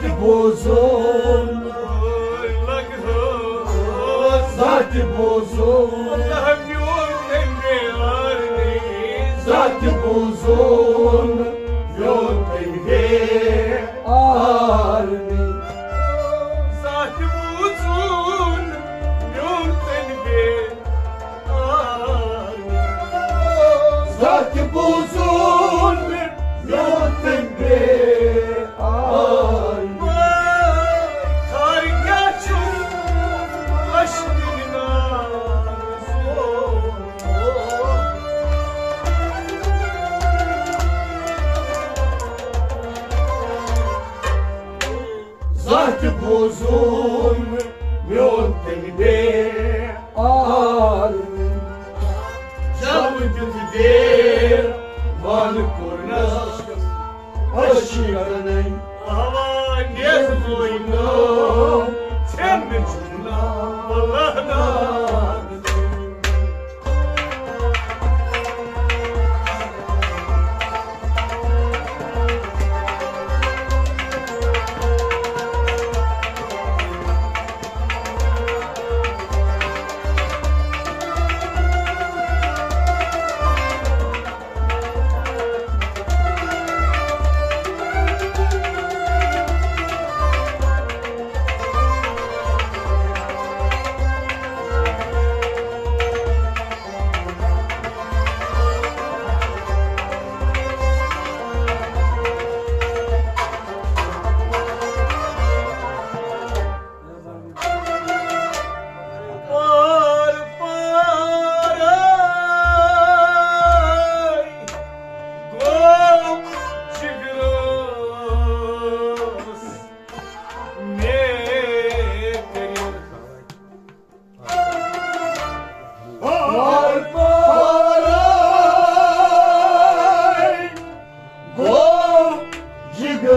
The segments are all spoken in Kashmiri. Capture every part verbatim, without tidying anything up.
بوزُن، زانٛہہ تہِ بوزُن، زانٛہہ تہِ بوزُن، میون تٔمۍ بے آرمی۔ زانٛہہ تہِ بوزُن، میون تٔمۍ بے زانٛہہ تہِ بوزُن میون تٔمۍ بے آرمی۔ خار کیٛاہ چھُ لشکرِ ناز۔ زانٛہہ تہِ بوزُن میون تٔمۍ بے آرمی۔ جب دیُت دیوان کوٚرنس عشقن۔ آوا نیز لوینو ژھٮ۪ن چھُنہ اللہ ناز۔ پار پارے گوٚو جگرس مےٚ کٔرِتھ۔ پار پارے گوٚو جگرس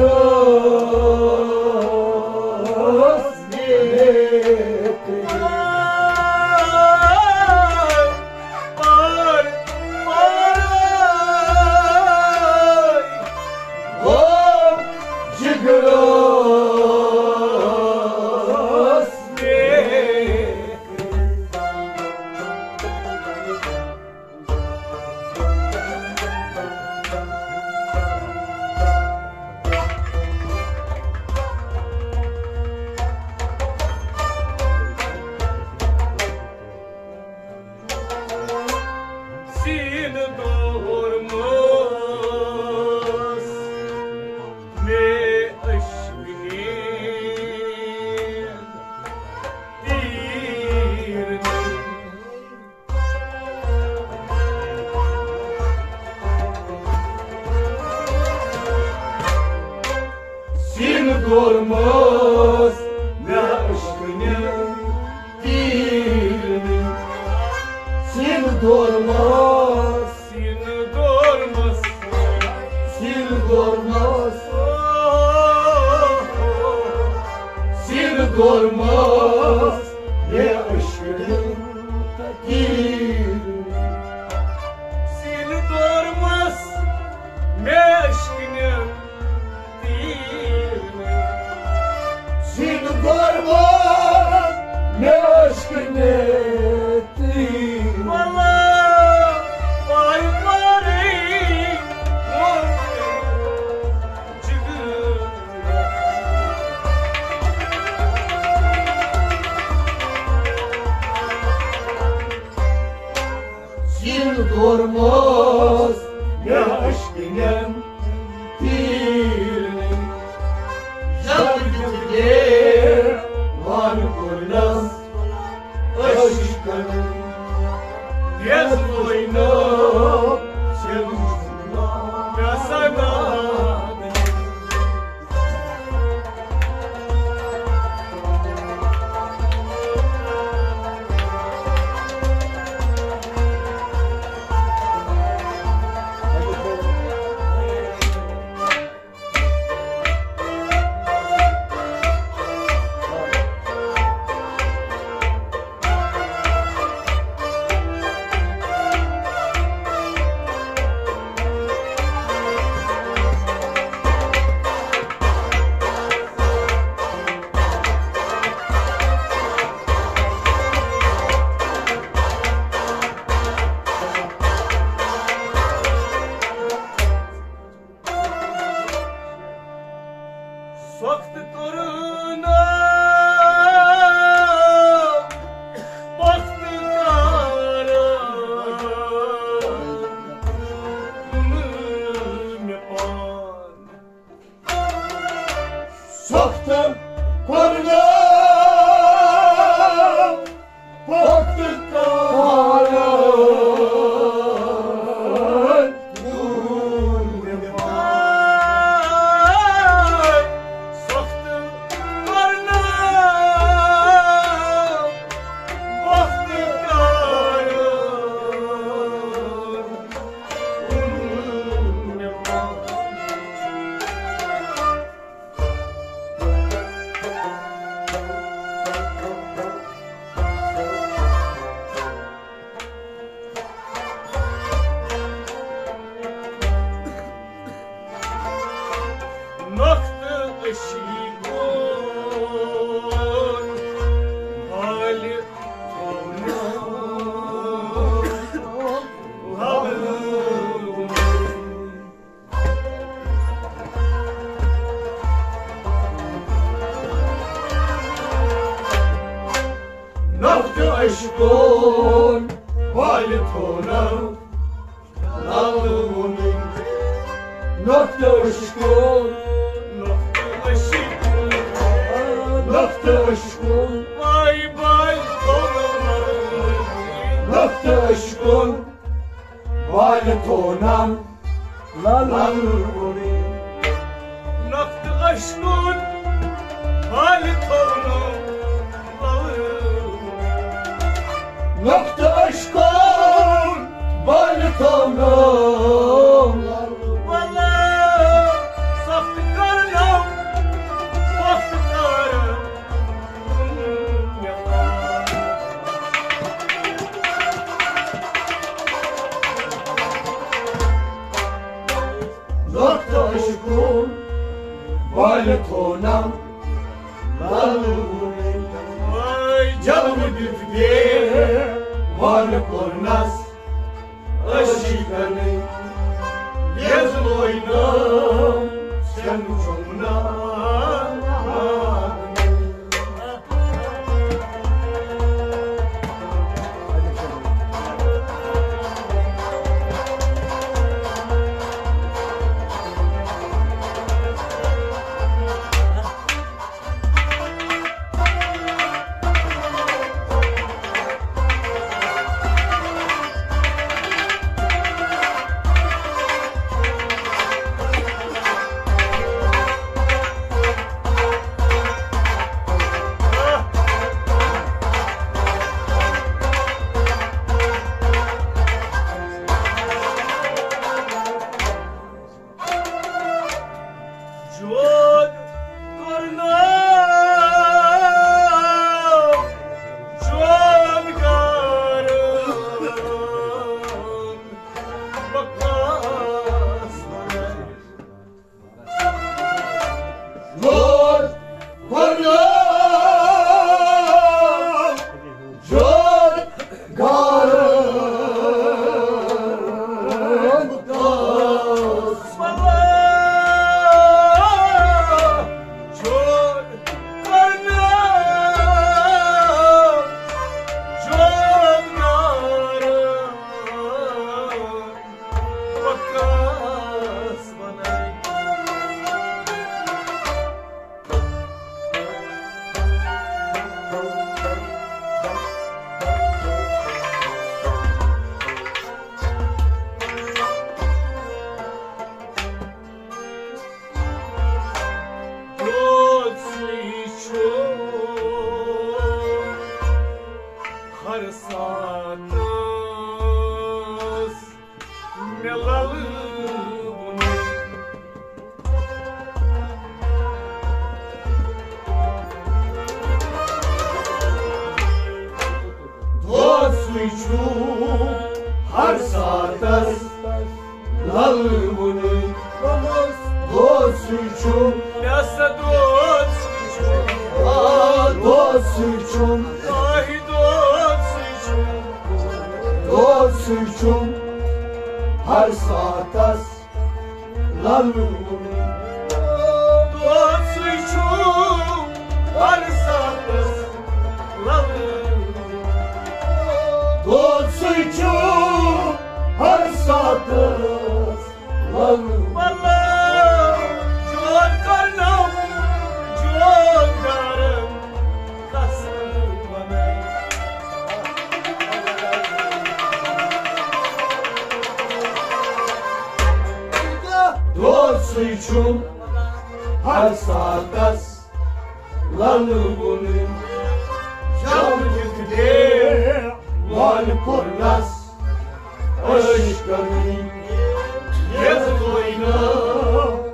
مےٚ کٔرِتھ۔ پار پارے گوٚو جگرس مےٚ کٔرِتھ۔ سیٖنہٕ دورمس مےٚ عشقہٕ نہِ تیٖر نہِ۔ سیٖنہٕ دورمس مےٚ عشقہٕ نہِ تیٖر نہِ۔ سیٖنہٕ دورمس، سیٖنہٕ دورمس، سیٖنہٕ دورمس، سیٖنہٕ دورمس مےٚ عشقہٕ نہِ تیٖر۔ سیٖنہٕ دورمس مےٚ عشقہٕ نہِ تیٖر۔ سیٖنہٕ دورمس مےٚ عشقہٕ نہِ تیٖر۔ ولا پار پارے گوٚو جگرس۔ سیٖنہٕ دورمس مےٚ عشقہٕ نہِ تیٖر۔ جب دیوان کوٚرنس عشقن۔ یس وینو سیل مےٚ سنا۔ پرنا وقت کارن دوٗر نِوان۔ سخت پرنا وقت کارن دوٗر نِوان۔ نۄختہٕ عشقُک بالہِ تھوٚونم لبہٕ۔ نۄختہٕ عشقُک بالہِ تھوٚونم لبہٕ ووٚنُے۔ نۄختہٕ عشقُک، نۄختہٕ عشقُک، نۄختہٕ عشقُک۔ وای وای، نۄختہٕ عشقُک بالہِ تھوٚونم لبہٕ ووٚنُے۔ نۄختہٕ عشقُک بالہِ تھوٚونم لبہٕ۔ نۄختہٕ عشقُک بالہِ تھوٚونم لبہٕ۔ ولا سخت کرنم، سخت کرنم۔ نۄختہٕ عشقُک بالہِ تھوٚونم لبہٕ۔ جلوٕ دِتھ دیوانہٕ کوٚرنس عشقنٕے یزلوے نام سن چومنا۔ جود کرنا جود کر بکواس جود کرنا جود کر بکواس۔ ہر ساتس مےٚ للہٕ ووٚنُے۔ دوسٕے چھُ ہر ساتس للہٕ ووٚنُے۔ دوسٕے چھُ، مےٚ ہسا دوسٕے چھُ۔ آ، دوسٕے چھُ۔ آہہِ دوسٕے چھُ۔ دوسٕے چھُ ہر ساتس للہٕ ووٚنُے۔ دوسٕے چھُ ہر ساتس للہٕ۔ دوسٕے چھُ ہر ساتس للہٕ۔ مطلب، چون کرنم، چون کرم۔ چھُم ہر ساتس للہٕ وُنٕے۔ جب جِتھ دیوان کوٚرنس عشقنٕے۔ یَس وۄنۍ نہٕ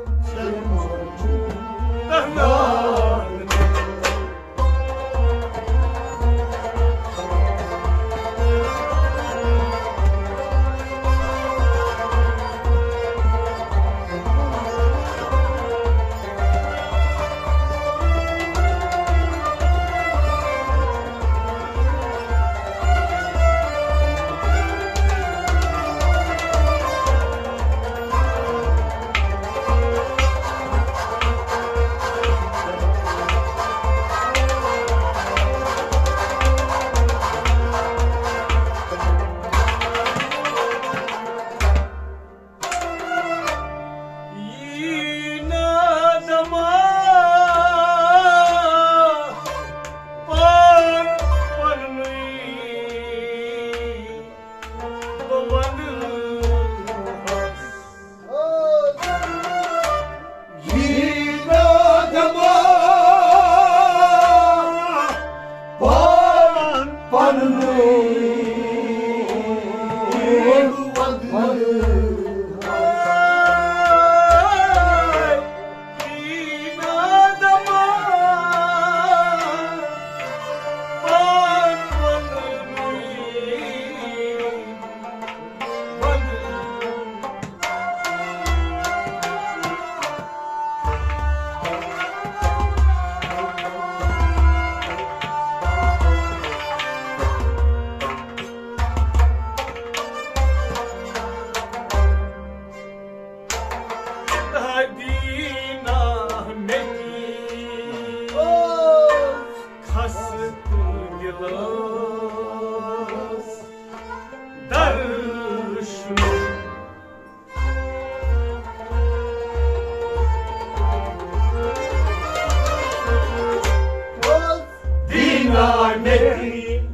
یی نہٕ دما پان پننُے بہٕ ونہٕ۔ یی نہٕ دما پان پننُے۔ دیٖنا مےٚ کِتھ کھس تہٕ دِلس درشُن۔ دیٖنا مےٚ کِتھ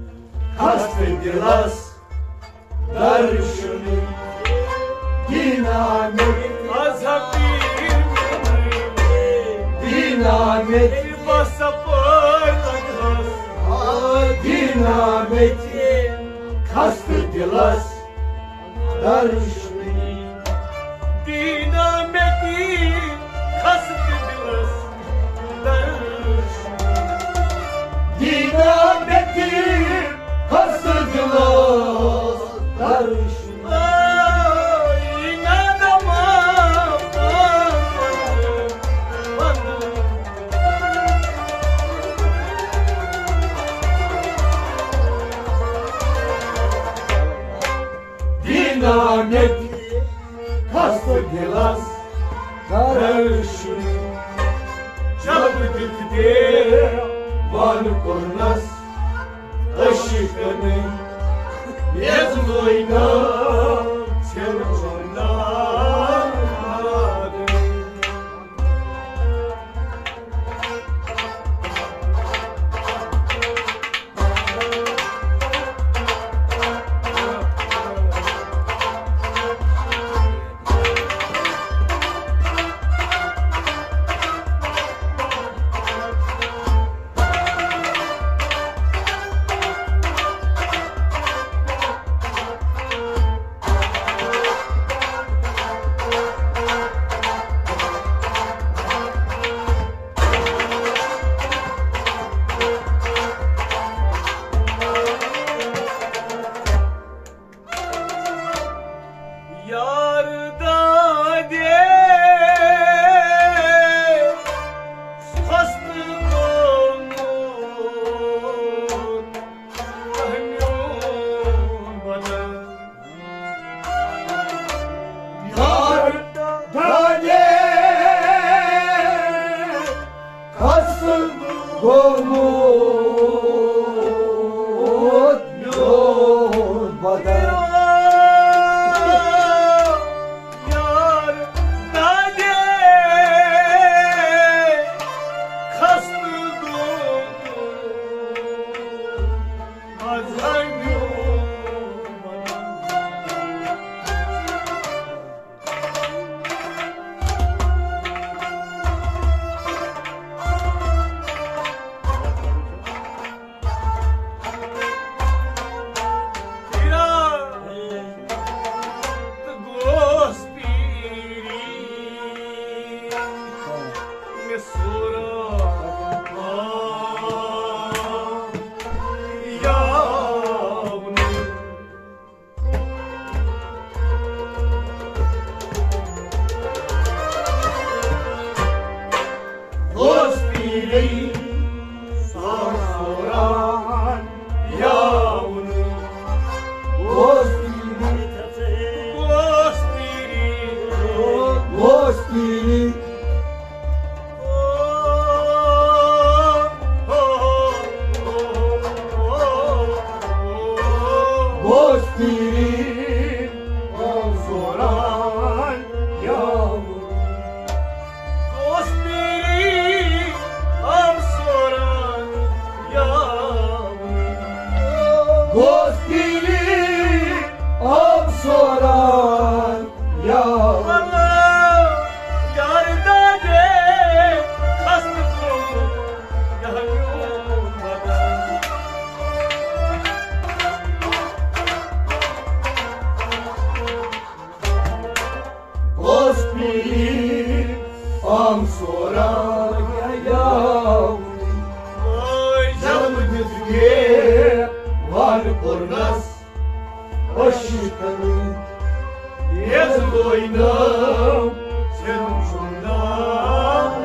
کھس تہٕ دِلس درشُن۔ دیٖنا مےٚ کِتھ، دیٖنا مےٚ کِتھ، دیٖنا مےٚ کِتھ کھس تہٕ دِلس درشُن۔ دیٖنا مےٚ کِتھ کھس تہٕ دِلس درشُن۔ دیٖنا مےٚ کِتھ کھس تہٕ دِلس درشُن۔ دیٖنا مےٚ کِتھ کھس تہٕ دِلس درشُن۔ جب دِتھ دیوان کوٚرنس عشقنٕے۔ یَس وۄنۍ نہٕ ژھٮ۪ن وۄنۍ نہٕ۔ یار دادے، خۄشکہٕ گوٚمُت میون بدن۔ یار دادے، خۄشکہٕ گوٚمُت میون بدن۔ یار دادے، خۄشکہٕ گوٚمُت از میون بدن۔ Soran yavrum, Gostiri, Gostiri, Gostiri. Gostiri, Soran yavrum. Gostiri, am soran yavrum. Gostiri, am soran yavrum. Yar dade, hasta kol, yar yol badan. Gostiri, am soran yavrum. Oy, canım gitge, var kornas, aşıkını, yez doynam, sen şundan.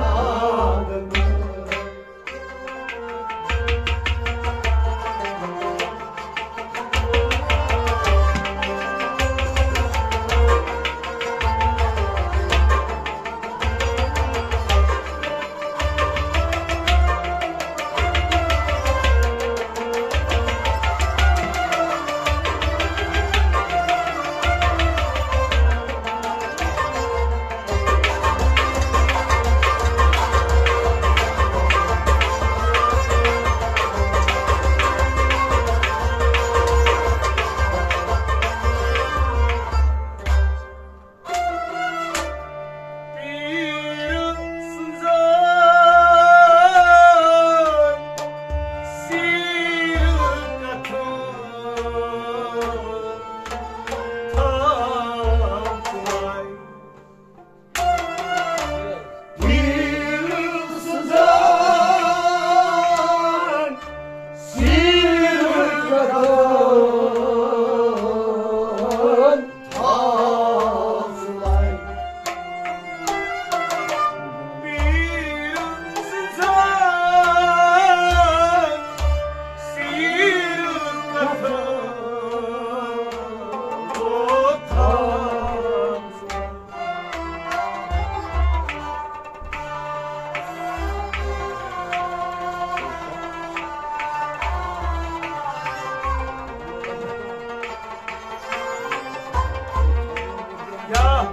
Ya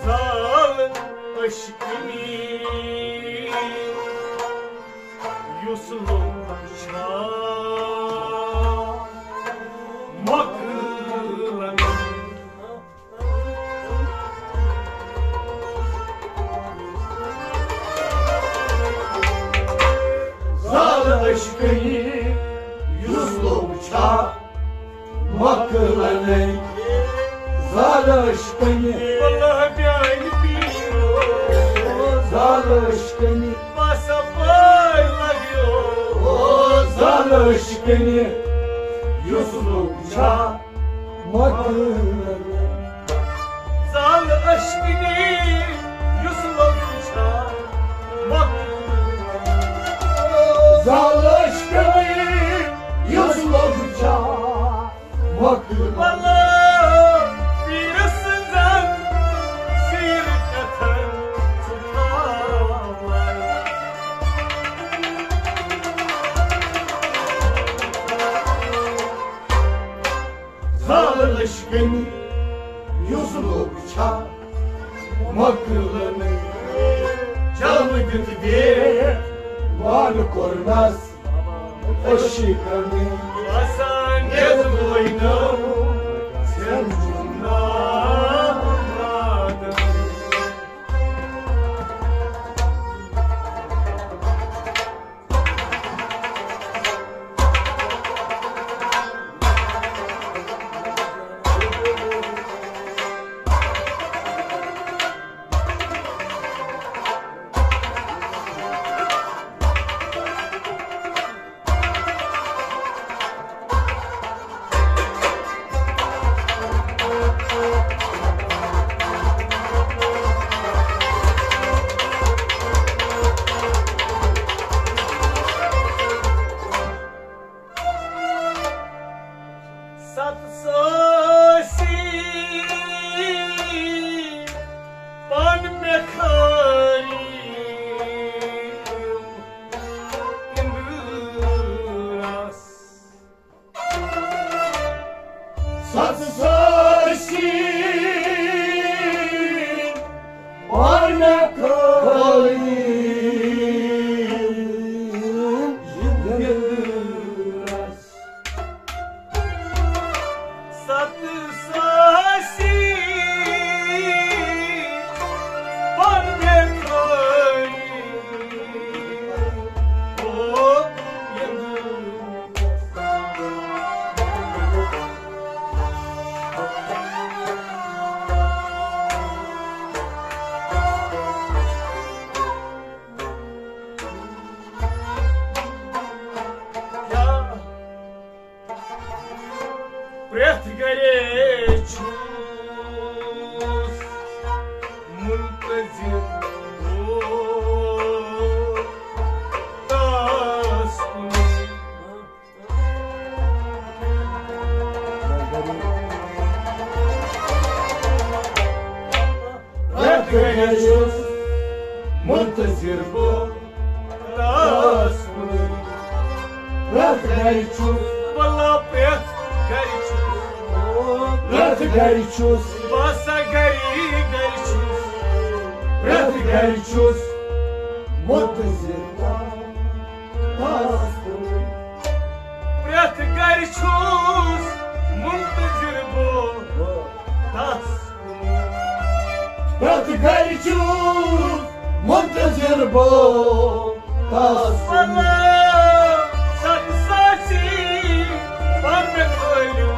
zal aşkını yuslu çağ makılanı. Zal aşkını yuslu çağ makılanı. Zal aşkını. Vallahi bir aynı bir. Zal aşkını. Masa paylaşıyor. Zal aşkını yuslu çağ makılanı. Zal aşkını yuslu çağ makılanı. Zal aşkını yuslu çağ makılanı. Valla birisinden sihir eten tutamaz. Zal aşkını yuslu çağ makılanı. Canı gitdi, var kornas aşkını. Hasan gez boynum, sen cümle. پرٛٮ۪تھ گرِ چھُس، واللہ پرٛٮ۪تھ گرِ چھُس، پرٛٮ۪تھ گرِ چھُس، بہٕ ہسا گری گرِ چھُس، پرٛٮ۪تھ گرِ چھُس مُنتظر۔ پرٛٮ۪تھ گرِ چھُس مُنتظر بہٕ تس۔ پرٛٮ۪تھ گرِ چھُس مُنتظر بہٕ تس۔ پلو ستھ ساسی پننہِ کٲلِو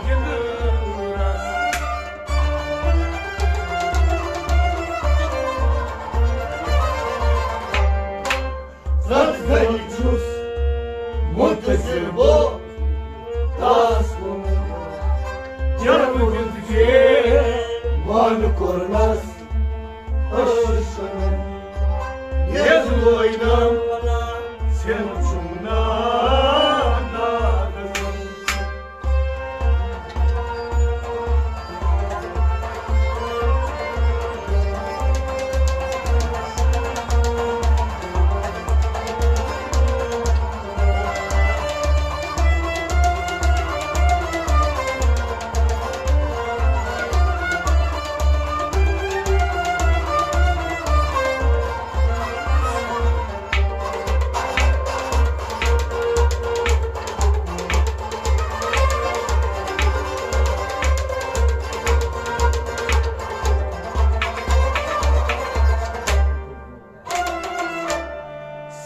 گِنٛدنس۔ پرٛٮ۪تھ گرِ چھُس مُنتظر بہٕ تس کُن۔ جنم دیُت یے وان کوٚرنس عٲشقن۔ یس لوینم ژھٮ۪ن چھُم ناو ناو۔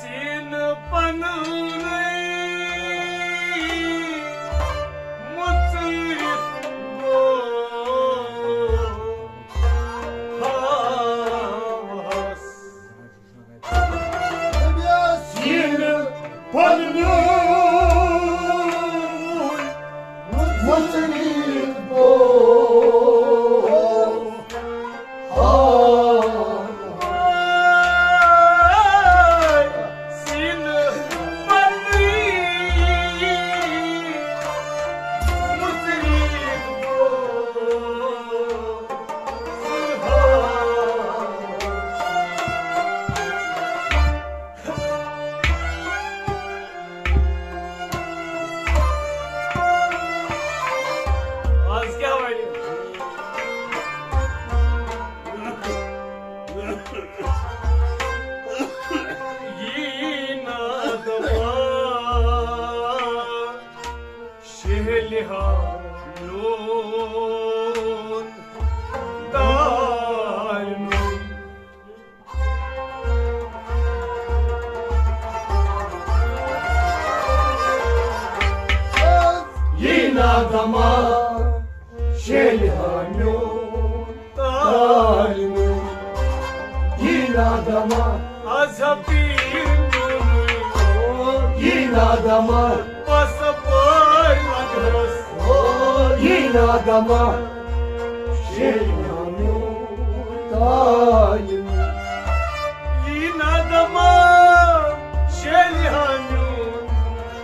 سینہٕ پنہٕ مُژرِتھ گوٚو ہاوہَس۔ سینہٕ پنہٕ مُژرِتھ گوٚو آز کیٛاہ وَنہِ؟ یی نادما شہلہِ ہا میون دالہِ میون۔ یی نادما شیلہِ ہا میون تالہِ میون۔ یی نادما از ہا پیٖر میونُے۔ یی نادما بس پٲرۍ لگس۔ یی نادما شیلہِ ہا میون تالہِ میون۔ یی نادما شیلہِ ہا میون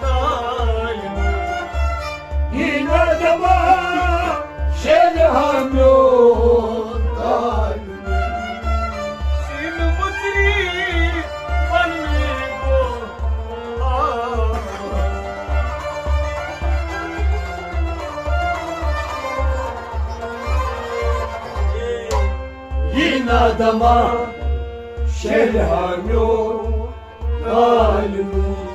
تالہِ میون۔ یی نادما شیلہِ ہا میون تالہِ میون۔ سینہٕ مُژری پننی گوٚو آ۔ یی نادما شیلہِ ہا میون تالہِ میون۔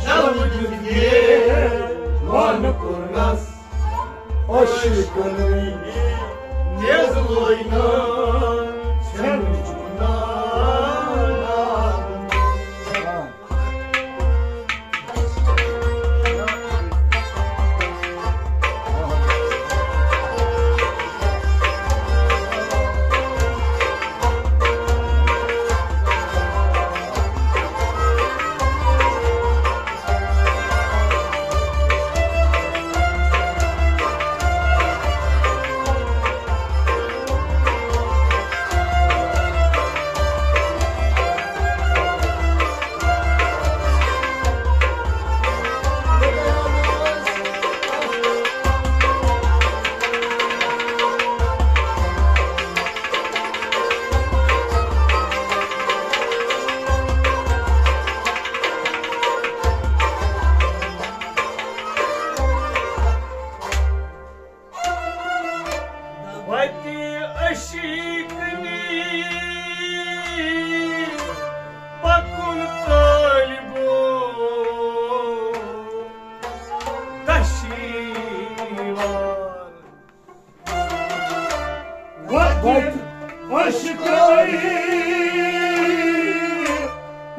جلہٕ دیُت یے وانہٕ کوٚرنس عٲشقنٕے۔ نیزٕ لوے نہٕ ژھٮ۪نٕچ نار۔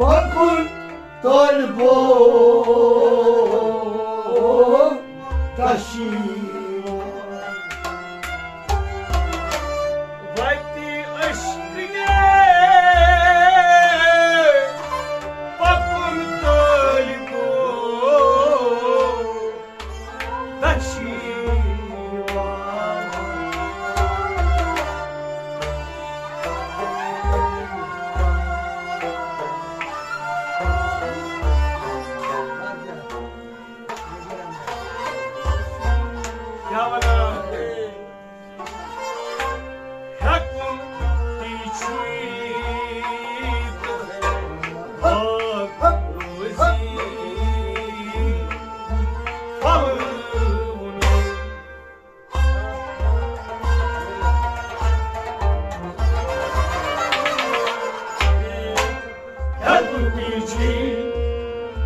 پکُن طٲلبو تشیٖوان۔ وتہِ عشقہٕ نے پکُن طٲلبو تشیٖوان۔ کیٛاہ ونان؟ ہیٚکُن تہِ چھُے تہٕ باگ روزی پھلوُن۔ ہیٚکُن تہِ چھُے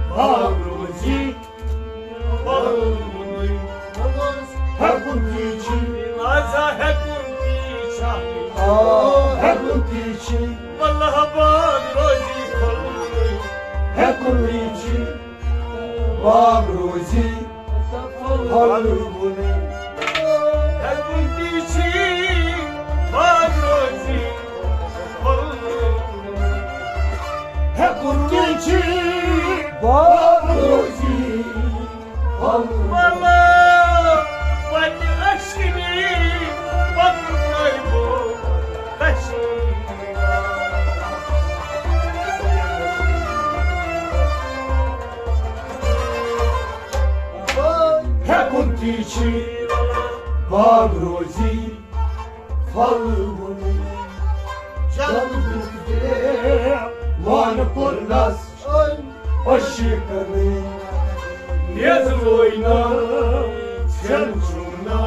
باگ روزی پھلوُن۔ ہیٚکُن تہِ چھُے، لہذا ہیٚکُن تہِ چھُے۔ آ، ہیٚکُن تہِ چھُے۔ واللہ باگ روزی پھلوُن۔ ہیٚکُن تہِ چھُے۔ باگ روزی پھلوُن۔ ہیٚکُن تہِ چھُے باگ روزی پھلوُن۔ ہیٚکُن تہِ چھُے باگ روزی پھلوُن۔ وَلہٕ وَتہِ عشقہٕ نے پَکُن طٲلبو تشیٖوان۔ ہیٚکُن تہِ چھُے باگ روزی پھلوُن۔ جلد وانہٕ کوٚرنس عشقن نیز روینا ژھٮ۪ن چوٗنا۔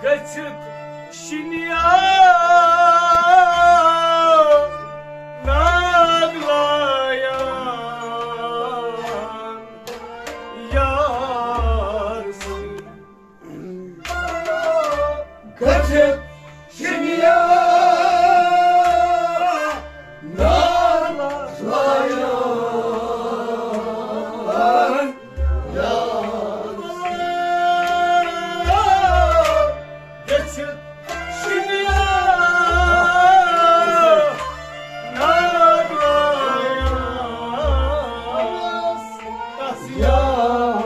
گٔژھِتھ شِنیا ناگ لایان یار سٕنٛدۍ۔ گٔژھِتھ شِنیا ناگ لایان یار سٕنٛدۍ۔ گٔژھِتھ شِنیا ناگ لایان تس یار۔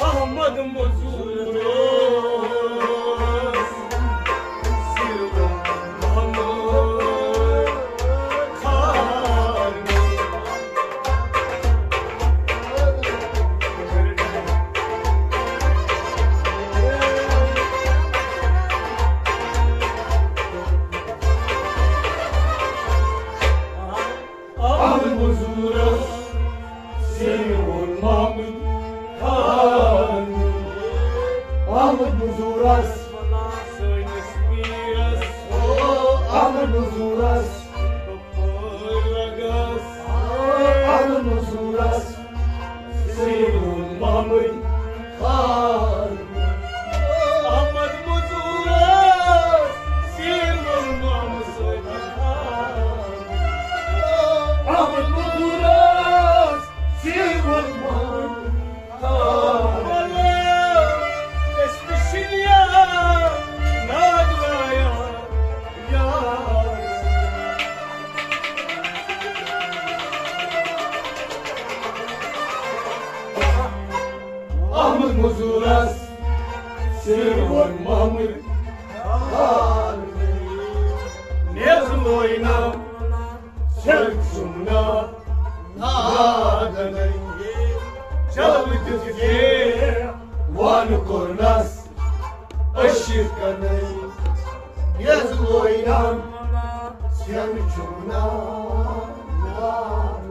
احمد مزور اوس سیرو محمد خان۔ احمد مزور اوس سیرو محمد خان۔ احمد مزور اوس سٲنِس پیٖرس۔ احمد مزور اوس۔ احمد مزور اوس سیرو محمد خان۔ احمد مزور اوس سیرو محمد خان۔ احمد مزور اوس سیرو محمد خان۔ وَلہٕ گژھِ نہٕ شِنیا ناگ لایان یار۔ لوینم سیل چُمنا نادنٕے۔ چلو دِژ وان کوٚرنس عشقنٕے۔ یز لوینم سیل چُمنا نادنٕے۔